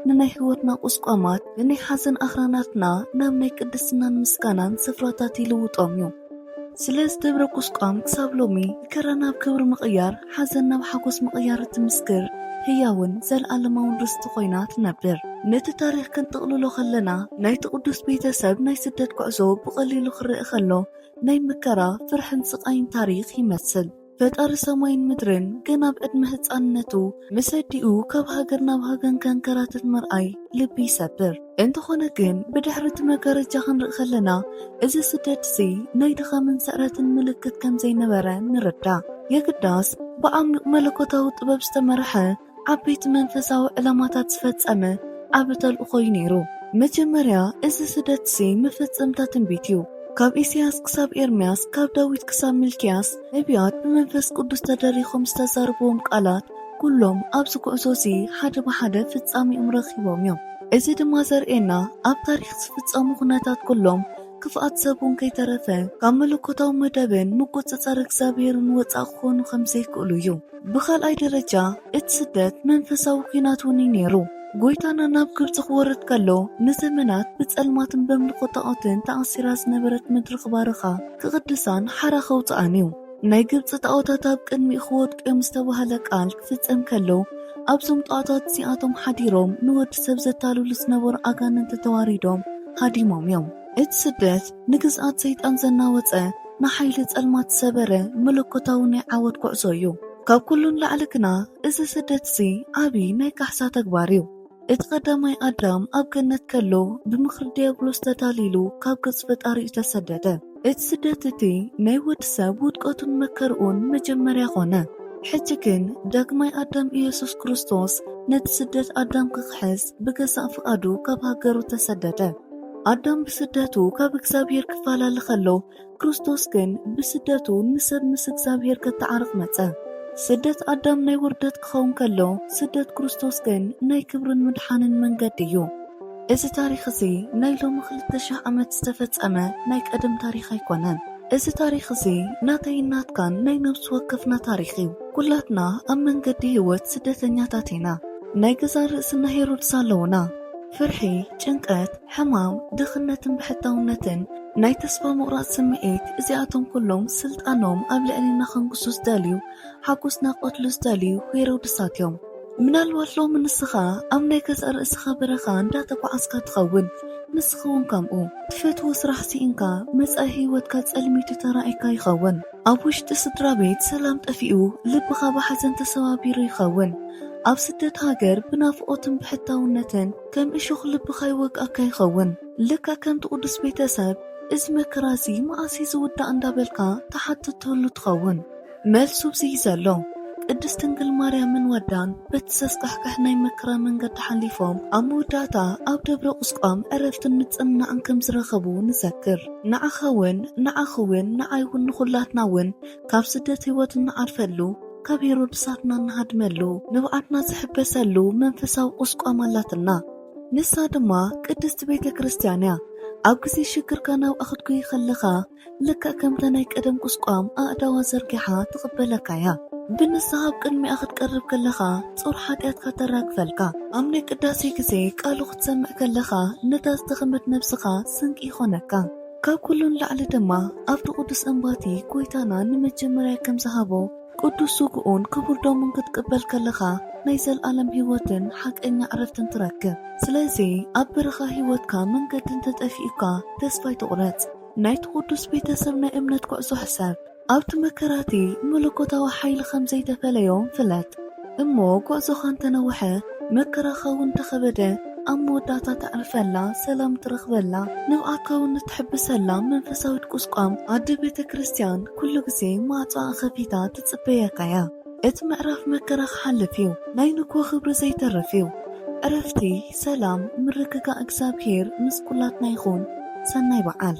ንናይ ህይወትና ቁስቋማት ንናይ ሓዘን ኣኽራናትና ናብ ናይ ቅድስናን ምስጋናን ስፍራታት ይልውጦም እዩ። ስለዚ ደብረ ቁስቋም ክሳብ ሎሚ መከራ ናብ ክብሪ ምቕያር፣ ሓዘን ናብ ሓጎስ ምቕያር እትምስክር ህያውን ዘለኣለማውን ርስቲ ኮይና ትነብር። ነቲ ታሪኽ ክንጥቕልሎ ከለና ናይቲ ቅዱስ ቤተሰብ ናይ ስደት ጉዕዞ ብቐሊሉ ክረአ ከሎ ናይ መከራ፣ ፍርሕን ስቓይን ታሪኽ ይመስል። ፈጣሪ ሰማይን ምድርን ገና ኣብ ዕድመ ህፃንነቱ ምስ ኣዲኡ ካብ ሃገር ናብ ሃገር ከንከራተት ምርኣይ ልቢ ይሰብር። እንተኾነ ግን ብድሕሪ እቲ መጋረጃ ክንርኢ ከለና እዚ ስደት እዚ ናይ ድኻምን ስዕረትን ምልክት ከም ዘይነበረ ንርዳእ። የግዳስ ብዓሚቕ መለኮታዊ ጥበብ ዝተመርሐ ዓበይቲ መንፈሳዊ ዕላማታት ዝፈጸመ ዓቢ ተልእኾ እዩ ነይሩ። መጀመርያ እዚ ስደት እዚ መፈጸምታ ትንቢት እዩ። ካብ ኢሳያስ ክሳብ ኤርምያስ፣ ካብ ዳዊት ክሳብ ሚልክያስ ነቢያት ብመንፈስ ቅዱስ ተደሪኾም ዝተዛረብዎም ቃላት ኩሎም ኣብዚ ጉዕዞ እዚ ሓደ ብሓደ ፍጻሜኦም ረኺቦም እዮም። እዚ ድማ ዘርእየና ኣብ ታሪኽ ዝፍጸሙ ኩነታት ኩሎም ክፍኣት ሰብ እውን ከይተረፈ ካብ መለኮታዊ መደብን ምቁጽጻር እግዚኣብሔርን ወጻእ ክኾኑ ከም ዘይክእሉ እዩ። ብኻልኣይ ደረጃ እቲ ስደት መንፈሳዊ ኲናት እውን እዩ ነይሩ። ጎይታና ናብ ግብጺ ክወርድ ከሎ ንዘመናት ብጸልማትን በምልኮ ጣዖትን ተኣሲራ ዝነበረት ምድሪ ክባርኻ ክቕድሳን ሓራ ከውጽኣን እዩ። ናይ ግብጺ ጣዖታት ኣብ ቅድሚኡ ክወድቁ እዮም ዝተባህለ ቃል ክፍጸም ከሎ ኣብዞም ጣዖታት እዚኣቶም ሓዲሮም ንወዲ ሰብ ዘታልሉ ዝነበሩ ኣጋንንቲ ተዋሪዶም ሃዲሞም እዮም። እቲ ስደት ንግዝኣት ሰይጣን ዘናወጸ ንሓይሊ ጸልማት ዝሰበረ መለኮታዊ ናይ ዓወት ጉዕዞ እዩ። ካብ ኩሉ ንላዕሊ ግና እዚ ስደት እዚ ዓቢ ናይ ካሕሳ ተግባር እዩ። እቲ ቀዳማይ ኣዳም ኣብ ገነት ከሎ ብምኽሪ ዲያብሎስ ተታሊሉ ካብ ገጽ ፈጣሪኡ ተሰደደ። እቲ ስደት እቲ ናይ ወዲ ሰብ ውድቀቱን መከርኡን መጀመርያ ኾነ። ሕጂ ግን ዳግማይ ኣዳም ኢየሱስ ክርስቶስ ነቲ ስደት ኣዳም ክኽሕስ ብገዛእ ፍቓዱ ካብ ሃገሩ ተሰደደ። ኣዳም ብስደቱ ካብ እግዚኣብሔር ክፈላለ ከሎ ክርስቶስ ግን ብስደቱ ንሰብ ምስ እግዚኣብሔር ከተዓርቕ መጸ። ስደት ኣዳም ናይ ውርደት ክኸውን ከሎ ስደት ክርስቶስ ግን ናይ ክብርን ምድሓንን መንገዲ እዩ። እዚ ታሪኽ እዚ ናይ ሎሚ ክልተ ሽሕ ዓመት ዝተፈጸመ ናይ ቀደም ታሪኽ ኣይኮነን። እዚ ታሪኽ እዚ ናተይን ናትካን ናይ ነብሲ ወከፍና ታሪኽ እዩ። ኩላትና ኣብ መንገዲ ህይወት ስደተኛታት ኢና። ናይ ገዛእ ርእስና ሄሮድስ ኣለውና። ፍርሒ፣ ጭንቀት፣ ሕማም፣ ድኽነትን ብሕታውነትን ናይ ተስፋ ምቑራጽ ስምዒት እዚኣቶም ኩሎም ስልጣኖም ኣብ ልዕሌና ከንግሱ ዝደልዩ ሓጎስና ክቐትሉ ዝደልዩ ሄሮድሳት እዮም። ምናልባት ሎሚ ንስኻ ኣብ ናይ ገዛእ ርእስኻ በረኻ እንዳተጓዓዝካ ትኸውን። ንስኻ እውን ከምኡ። ትፈትዎ ስራሕ ስኢንካ፣ መጻኢ ህይወትካ ጸልሚቱ ተራእይካ ይኸውን። ኣብ ውሽጢ ስድራ ቤት ሰላም ጠፊኡ፣ ልብኻ ብሓዘን ተሰባቢሩ ይኸውን። ኣብ ስደት ሃገር ብናፍቖትን ብሕታውነትን ከም እሾኽ ልብኻ ይወቅኣካ ይኸውን። ልክዕ ከምቲ ቅዱስ ቤተሰብ፣ "እዚ መከራ እዚ መዓስ እዩ ዝውዳእ?" እንዳበልካ ትሓትተሉ ትኸውን። መልሱ ኣብዚ እዩ ዘሎ። ቅድስት ድንግል ማርያምን ወዳን በቲ ዘስካሕክሕ ናይ መከራ መንገዲ ሓሊፎም፣ ኣብ መወዳእታ ኣብ ደብረ ቁስቋም ዕረፍትን ምጽንናዕን ከም ዝረኸቡ ንዘክር። ንዓኻ እውን፣ ንዓኺ እውን፣ ንዓይ እውን፣ ንኹላትና እውን ካብ ስደት ህይወት እንዓርፈሉ፣ ካብ ሄሮድሳትና እንሃድመሉ፣ ንብዓትና ዝሕበሰሉ መንፈሳዊ ቁስቋም ኣላትና። ንሳ ድማ ቅድስት ቤተ ክርስቲያን እያ። ኣብ ግዜ ሽግርካ ናብኣ ክትጉይ ከለኻ፣ ልክዕ ከምታ ናይ ቀደም ቁስቋም ኣእዳዋ ዘርጊሓ ትቕበለካ እያ። ብንስሓ ኣብ ቅድሚኣ ክትቀርብ ከለኻ፣ ጾር ሓጢኣትካ ተራግፈልካ። ኣብ ናይ ቅዳሴ ግዜ ቃሉ ክትሰምዕ ከለኻ፣ ነታ ዝደኸመት ነብስኻ ስንቂ ይኾነካ። ካብ ኩሉ ንላዕሊ ድማ፣ ኣብቲ ቅዱስ እምባቲ ጎይታና ንመጀመርያ ከም ዝሃቦ፣ ቅዱስ ስግኡን ክቡር ደሙን ክትቅበል ከለኻ፣ ናይ ዘልኣለም ህይወትን ሓቀኛ ዕረፍትን ትረክብ። ስለዚ፣ ኣብ በረኻ ህይወትካ መንገዲ እንተጠፊኡካ፣ ተስፋ ኣይትቑረጽ። ናይቲ ቅዱስ ቤተሰብ ናይ እምነት ጉዕዞ ሕሰብ። ኣብቲ መከራቲ መለኮታዊ ሓይሊ ከም ዘይተፈለዮም ፍለጥ። እሞ ጉዕዞኻ እንተነውሐ፣ መከራኻ እውን እንተኸበደ፣ ኣብ መወዳእታ ተዕርፈላ፣ ሰላም ትረኽበላ፣ ንብዓትካ እውን እትሕብሰላ መንፈሳዊት ቁስቋም ኣደ ቤተ ክርስቲያን ኩሉ ግዜ ማዕጾኣ ከፊታ ትጽበየካ እያ። እቲ ምዕራፍ መከራ ክሓልፍ እዩ። ናይ ንግሆ ክብሪ ዘይተርፍ እዩ። ዕረፍቲ፣ ሰላም፣ ምርግጋእ እግዚኣብሔር ምስ ኩላትና ይኹን። ሰናይ በዓል።